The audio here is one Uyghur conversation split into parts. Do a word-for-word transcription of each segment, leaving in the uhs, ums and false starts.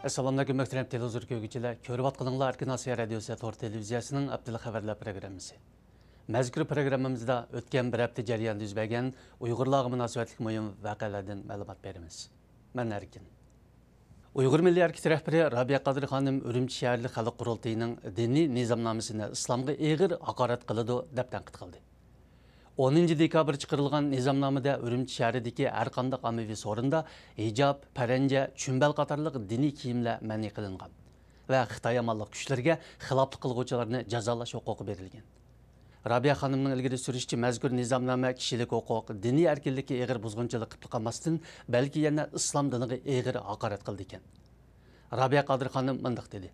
ئەسسالامۇئەلەيكۇم، مۆھتەرەم تېلېۋىزور كۆرگۈچىلەر. كۆرۈۋاتقىنىڭلار ئەركىن ئاسىيا رادىيوسى تور تېلېۋىزىيەسىنىڭ ئەپتىلىق خەۋەرلەر پروگراممىسى. مەزكۇر پروگراممىمىزدا ئۆتكەن بىر ھەپتە جەريانىدا يۈز بەرگەن ئۇيغۇرلارغا مۇناسىۋەتلىك مۇھىم ۋەقەلەردىن مەلۇمات بېرىمىز. مەن ئەركىن. ئۇيغۇر مىللىي ھەرىكىتى رەھبىرى رابىيە قادىر خانىم ئۈرۈمچى شەھەرلىك خەلق قۇرۇلتىيىنىڭ دىنىي نىزامنامىسىنى ئىسلامغا ئېغىر ھاقارەت قىلىدۇ، دەپ تەنقىد قىلدى. ئونىنچى دېكابىر چىقىرىلغان نىزامنامىدە ئۈرۈمچى شەھىرىدىكى ھەرقانداق ئاممىۋى سورۇندا ھىجاب، پەرەنجە، چۈمبەل قاتارلىق دىنىي كىيىملەر مەنئى قىلىنغان ۋە خىتاي ئامانلىق كۈچلىرىگە خىلاپلىق قىلغۇچىلارنى جازالاش ھوقۇقى بېرىلگەن. رابىيە خانىمنىڭ ئىلگىرى سۈرۈشىچە، مەزكۇر نىزامنامە كىشىلىك ھوقۇق، دىنىي ئەركىنلىككە ئېغىر بۇزغۇنچىلىق قىلىپلا قالماستىن، بەلكى يەنە ئىسلام دىنىغا ئېغىر ھاقارەت قىلىدىكەن. رابىيە قادىر خانىم مۇنداق دېدى: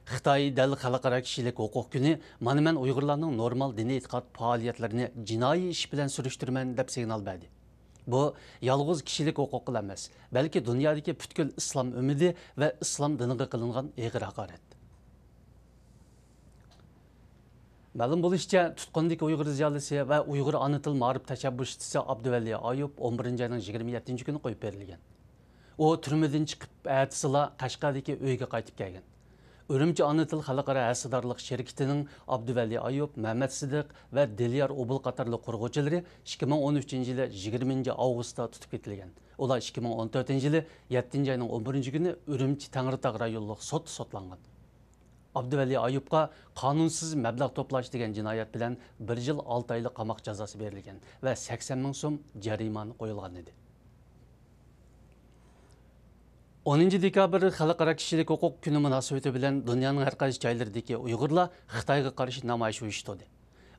«خىتاي دەل خەلقئارا كىشىلىك ھوقۇق كۈنى، مانا مەن ئۇيغۇرلارنىڭ نورمال دىنىي ئېتىقاد پائالىيەتلىرىنى جىنايى ئىش بىلەن سۈرۈشتۈرىمەن» دەپ سىگنال بەردى. بۇ يالغۇز كىشىلىك ھوقۇقلا ئەمەس، بەلكى دۇنيادىكى پۈتكۈل ئىسلام ئۈممىتى ۋە ئىسلام دىنىغا قىلىنغان ئېغىر ھاقارەت. مەلۇم بولۇشىچە، تۇتقۇندىكى ئۇيغۇر زىيالىيسى ۋە ئۇيغۇر ئانا تىل مائارىپ تەشەببۇسچىسى ئابدۇۋەلى ئايۇپ ئون بىرىنچى ئاينىڭ يىگىرمە يەتتىنچى كۈنى قويۇپ بېرىلگەن. ئۇ تۈرمىدىن چىقىپ، ئەتىسىلا قەشقەردىكى ئۆيىگە قايتىپ كەلگەن. ئۈرۈمچى ئانا تىل خەلقئارا ھەسسىدارلىق شىركىتىنىڭ ئابدۇۋەلى ئايۇپ، مەمەت سىدىق ۋە دىليار ئوبۇل قاتارلىق قۇرغۇچىلىرى ئىككى مىڭ ئون ئۈچىنچى يىلى يىگىرمىنچى ئاۋغۇستتا تۇتۇپ كېتىلگەن. ئۇلار ئىككى مىڭ ئون تۆتىنچى يىلى يەتتىنچى ئاينىڭ ئون بىرىنچى كۈنى ئۈرۈمچى تەڭرىتاغ رايونلۇق سوتتا سوتلانغان. ئابدۇۋەلى ئايۇپقا قانۇنسىز مەبلەغ توپلاش دېگەن جىنايەت بىلەن بىر يىل ئالتە ئايلىق قاماق جازاسى بېرىلگەن ۋە سەكسەن مىڭ سوم جەرىمانە قويۇلغان ئىدى. ئونىنچى دېكابىر خەلقئارا كىشىلىك ھوقۇق كۈنى مۇناسىۋىتى بىلەن دۇنيانىڭ ھەر قايسى جايلىرىدىكى ئۇيغۇرلار خىتايغا قارشى نامايىش ئۇيۇشتۇردى.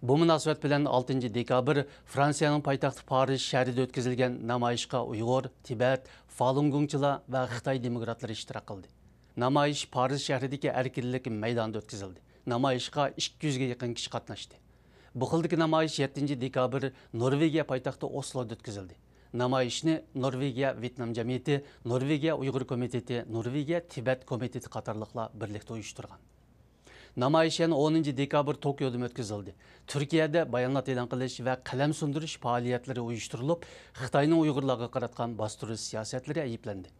بۇ مۇناسىۋەت بىلەن ئالتىنچى دېكابىر فرانسىيەنىڭ پايتەختى پارىژ شەھىرىدە ئۆتكۈزۈلگەن نامايىشقا ئۇيغۇر، تىبەت، فالۇنگوڭچىلار ۋە خىتاي دېموكراتلىرى ئىشتىراك قىلدى. نامايىش پارىژ شەھىرىدىكى ئەركىنلىك مەيدانىدا ئۆتكۈزۈلدى. نامايىشقا ئىككى يۈزگە يېقىن كىشى قاتناشتى. بۇ خىلدىكى نامايىش يەتتىنچى دېكابىر نورۋېگىيە پايتەختى ئوسلودا ئۆتكۈزۈلدى. نامايىشنى نورۋېگىيە ۋيېتنام جەمئىيىتى، نورۋېگىيە ئۇيغۇر كومىتېتى، نورۋېگىيە تىبەت كومىتېتى قاتارلىقلار بىرلىكتە ئۇيۇشتۇرغان. نامايىش يەنە ئونىنچى دېكابىر توكيودا ئۆتكۈزۈلدى. تۈركىيەدە بايانات ئېلان قىلىش ۋە قەلەم سۇندۇرۇش پائالىيەتلىرى ئۇيۇشتۇرۇلۇپ، خىتاينىڭ ئۇيغۇرلارغا قاراتقان باستۇرۇش سىياسەتلىرى ئەيىبلەندى.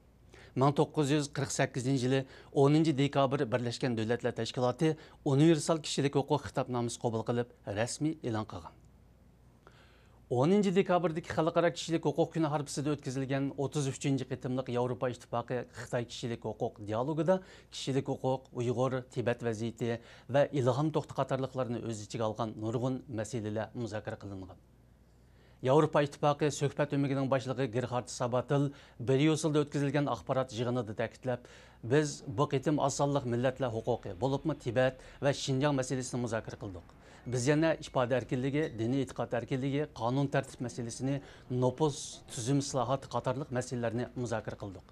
مىڭ توققۇز يۈز قىرىق سەككىزىنچى يىلى ئونىنچى دېكابىر بىرلەشكەن دۆلەتلەر تەشكىلاتى ئۇنىۋېرسال كىشىلىك ھوقۇق خىتابنامىسى قوبۇل قىلىپ، رەسمىي ئېلان قىلغان. ئونىنچى دېكابىردىكى خەلقئارا كىشىلىك ھوقۇق كۈنى ھارپىسىدا ئۆتكۈزۈلگەن ئوتتۇز ئۈچىنچى قېتىملىق ياۋروپا ئىتتىپاقى خىتاي كىشىلىك ھوقۇق دىئالوگىدا كىشىلىك ھوقۇق، ئۇيغۇر، تىبەت ۋەزىيىتى ۋە ئىلھام توختى قاتارلىقلارنى ئۆز ئىچىگە ئالغان نۇرغۇن مەسىلىلەر مۇزاكىرە قىلىنغان. ياۋروپا ئىتتىپاقى سۆھبەت ئۆمىكىنىڭ باشلىقى گېرخارد ساباتېل بريۇسسېلدا ئۆتكۈزۈلگەن ئاخبارات يىغىنىدا تەكىتلەپ، بىز بۇ قېتىم ئاز سانلىق مىللەتلەر ھوقۇقى، بولۇپمۇ تىبەت ۋە شىنجاڭ مەسىلىسىنى مۇزاكىرە قىلدۇق. بىز يەنە ئىپادە ئەركىنلىكى، دىنىي ئېتىقاد ئەركىنلىكى، قانۇن تەرتىپ مەسىلىسىنى، نوپۇس، تۈزۈم ئىسلاھاتى قاتارلىق مەسىلىلەرنى مۇزاكىرە قىلدۇق.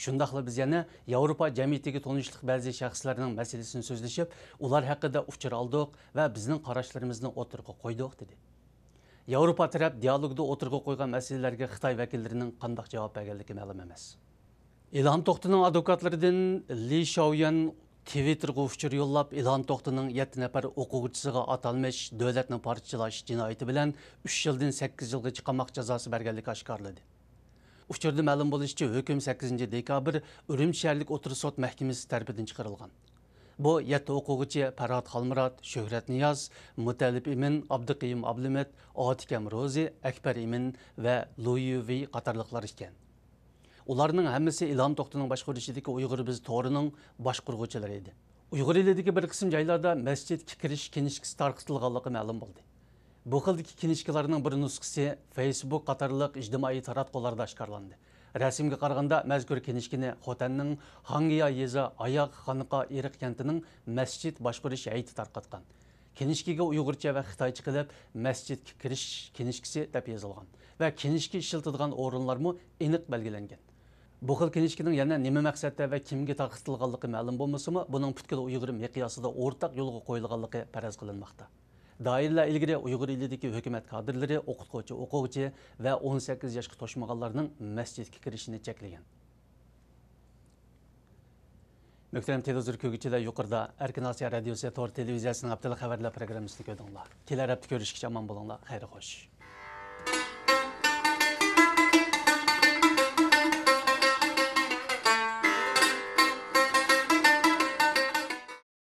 شۇنداقلا بىز يەنە ياۋروپا جەمئىيىتىگە تونۇشلۇق بەزى شەخسلەرنىڭ مەسىلىسىنى سۆزلىشىپ، ئۇلار ھەققىدە ئۇچۇر ئالدۇق ۋە بىزنىڭ قاراشلىرىمىزنى ئوتتۇرىغا قويدۇق، دېدى. ياۋروپا تەرەپ دىئالوگدا ئوتتۇرىغا قويغان مەسىلىلەرگە خىتاي ۋەكىللىرىنىڭ قانداق جاۋاب بەرگەنلىكى مەلۇم ئەمەس. ئىلھام توختىنىڭ ئادۋوكاتلىرىدىن لى شاۋيۈەن تىۋىتتېرغا ئۇچۇر يوللاپ، ئىلھام توختىنىڭ يەتتە نەپەر ئوقۇغۇچىسىغا ئاتالمىش دۆلەتنى پارچىلاش جىنايىتى بىلەن ئۈچ يىلدىن سەككىز يىلغىچە قاماق جازاسى بەرگەنلىكى ئاشكارىلىدى. ئۇچۇردا مەلۇم بولۇشىچە، ھۆكۈم سەككىزىنچى دېكابىر ئۈرۈمچى شەھەرلىك ئوتتۇرا سوت مەھكىمىسى تەرىپىدىن چىقىرىلغان. بۇ يەتتە ئوقۇغۇچى پەرھات خالمۇرات، شۆھرەت نىياز، مۇتەللىپ ئىمىن، ئابدۇقېيۇم ئابلىمىت، ئاتىكەم روزى، ئەكبەر ئىمىن ۋە لۇ يۈۋېي قاتارلىقلار ئىكەن. ئۇلارنىڭ ھەممىسى ئىلھام توختىنىڭ باشقۇرۇشىدىكى ئۇيغۇر بىز تورىنىڭ باشقۇرغۇچىلىرى ئىدى. ئۇيغۇر ئېلىدىكى بىر قىسىم جايلاردا مەسچىتكە كىرىش كىنىشكىسى تارقىتىلغانلىقى مەلۇم بولدى. بۇ خىلدىكى كىنىشكىلارنىڭ بىر نۇسخىسى فېيسبۇك قاتارلىق ئىجتىمائىي تاراتقۇلاردا ئاشكارىلاندى. رەسىمگە قارىغاندا، مەزكۇر كىنىشكىنى خوتەننىڭ خاڭگيا يېزا ئاياغ خانقا ئېرىق كەنتىنىڭ مەسچىت باشقۇرۇش ھەيئىتى تارقاتقان. كىنىشكىگە ئۇيغۇرچە ۋە خىتايچە قىلىپ مەسچىتكە كىرىش كىنىشكىسى دەپ يېزىلغان ۋە كىنىشكا ئىشلىتىدىغان ئورۇنلارمۇ ئېنىق بەلگىلەنگەن. بۇ خىل كىنىشكىنىڭ يەنە نېمە مەقسەتتە ۋە كىمگە تارقىتىلغانلىقى مەلۇم بولمىسىمۇ، بۇنىڭ پۈتكۈل ئۇيغۇر مىقياسىدا ئورتاق يولغا قويۇلغانلىقى پەرەز قىلىنماقتا. دائىرىلەر ئىلگىرى ئۇيغۇر ئېلىدىكى ھۆكۈمەت كادىرلىرى، ئوقۇتقۇچى، ئوقۇغۇچى ۋە ئون سەككىز ياشقا توشمىغانلارنىڭ مەسچىتكە كىرىشىنى چەكلىگەن. مۆھتەرەم تېلېۋىزور كۆرگۈچىلەر، يۇقىرىدا ئەركىن ئاسىيا رادىيوسى تور تېلېۋىزىيەسىنىڭ ھەپتىلىك خەۋەرلەر پروگراممىسىنى كۆردۈڭلار. كېلەر ھەپتە كۆرۈشكىچە ئامان بولۇڭلار. خەير خوش.